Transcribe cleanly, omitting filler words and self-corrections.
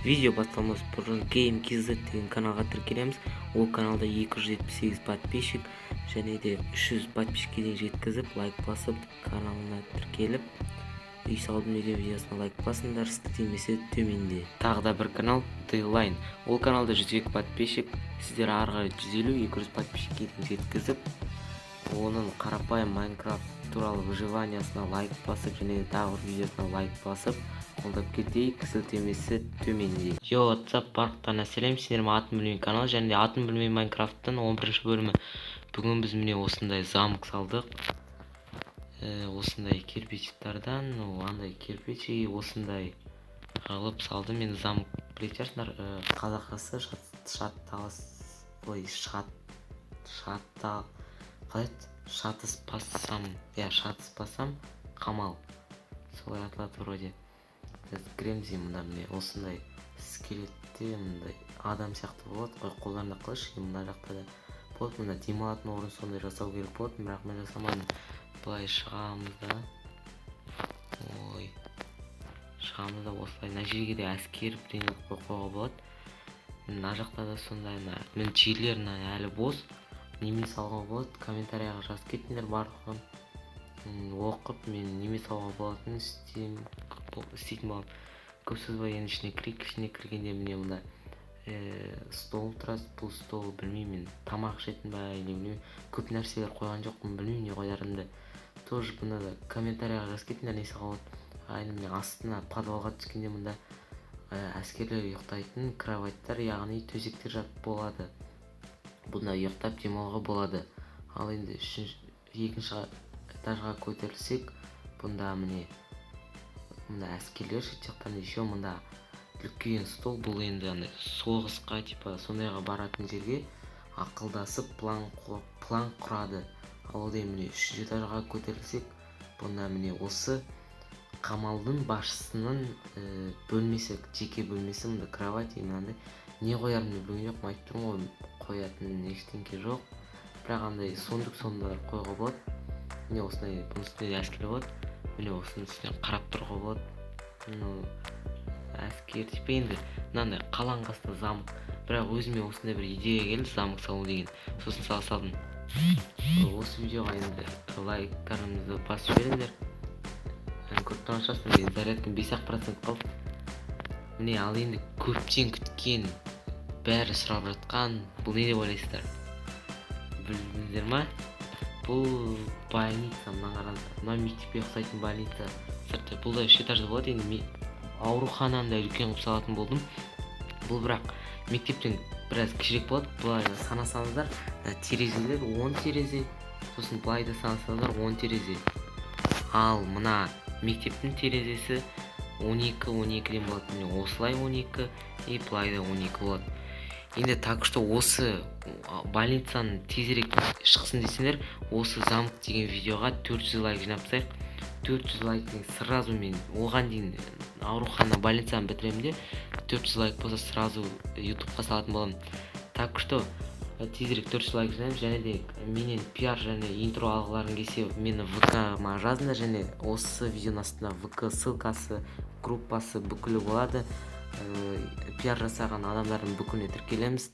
Видео басталмас бұрын Game KZ деген каналға тіркелеміз. Ол каналда 278 подписчик, және де 300 подписчикке дейін жеткізіп, лайк басып, каналына тіркеліп, «Үй салдым» деген видеосына лайк басыңдар, сілтемесі төменде. Тағы да бір канал Line. Ол каналда 102 подписчик. Сіздер ары қарай 150-200 подписчикке дейін жеткізіп, оның қарапайым Майнкрафт туралы выживаниясына лайк басып және де тағы бір видеосына лайк басып, қолдап кетейік, сілтемесі төменде. Йо, WhatsApp, барлықтарына сәлем! Сендер «Атын білмей» канал және де «Атын білмей» Майнкрафттың 11 бөлімі. Бүгін біз, міне, осындай замок салдық. Осындай кирпичтардан, ну, андай кирпич и осындай қылып салдым мен замок. Білетін шығарсыңдар, қазақшасы шатталас, ой, шат шатта қалай еді, шатыспасам, иә, шатыспасам, қамал, солай аталады вроде. Қазір кіреміз и мында, міне, осындай скелетте мындай адам сияқты болады ғой, қолдарында қылыч. И мына жақта да болады, мында демалатын орын сондай жасау керек болатын, бірақ мен жасамадым. Былай шығамыз да, ой, шығамыз да, осылай мына жерге де әскер бірдеңе қойып қоюға болады. Мына жақта да сондай. Мына, міне, жерлер мына әлі бос, неме салуға болады, комментарияға жазып кетіңдер. Барлығын оқып, мен неме салуға болатынын істеймін, істейтін боламын. Көп созбай, енді ішіне кірейік. Ішіне кіргенде, міне, мында стол тұрады. Бұл стол, білмеймін мен, тамақ ішетін ба или білмеймін, көп нәрселер қойған жоқпын, білмеймін не қоярымды тоже. Бұны да комментарияға жазып кетіңдер, не салуға болады. А енді, міне, астына, подвалға түскенде, мында әскерлер ұйықтайтын кроваттар, яғни төсектер жат болады, бұнда ұйықтап демалуға болады. Ал енді үшінші, екінші этажға көтерілсек, бұнда, міне, мында әскерлер шет жақтан, еще мында үлкен стол. Бұл енді андай соғысқа, типа, сондайға баратын жерге ақылдасып, план құрады. Ал одан, міне, үшінші этажға көтерілсек, бұнда, міне, осы қамалдың басшысының бөлмесі, жеке бөлмесі. Мында кровать и мынандай. Не қоярымды білген жоқпын, айтып тұрмын ғой, қоятын ештеңке жоқ, бірақ андай сундук сондайлар қоюға болады. Міне, осындай, бұның үстінде де әскер болады. Міне, осының үстінен қарап тұруға болады. Ну, әскер, типа, енді мынандай қаланың қасында замок. Бірақ өзіме осындай бір идея келді, замок салу деген, сосын сала салдым. Осы видеоға енді лайктарыңызды басып жіберіңдер. Көріп тұрған шығарсыңдар, менің зарядкам 5 ақ процент қалды, міне. Ал енді көптен күткен, бәрі сұрап жатқан, бұл не деп ойлайсыздар, білдіңіздер ма? Бұл больница. Мына қараңыздар, мына мектепке ұқсайтын больница сырты. Бұл да үш этажды болады. Енді аурухананы да үлкен қылып салатын болдым. Бұл бірақ мектептен біраз кішірек болады. Былай санасаңыздар, мына терезелер 10 терезе, сосын былай да санасаңыздар, 10 терезе. Ал мына мектептің терезесі 12, 12-ден болады. Міне, осылай 12 и былай да 12 болады. Енді, так что осы больницаның тезірек шықсын десеңдер, осы «Замок» деген видеоға 400 лайк жинап тастайық. 400 лайктен сразу мен оған дейін аурухана, больницаны бітіремін де, 400 лайк болса, сразу Ютубқа салатын боламын. Так что тезірек 400 лайк жинаймыз. Және де менен пиар және интро алғыларың келсе, мені ВК-ма жазыңдар және осы видеоның астында ВК ссылкасы, группасы, бүкілі болады. Пиар жасаған адамдардың бүкіліне тіркелеміз.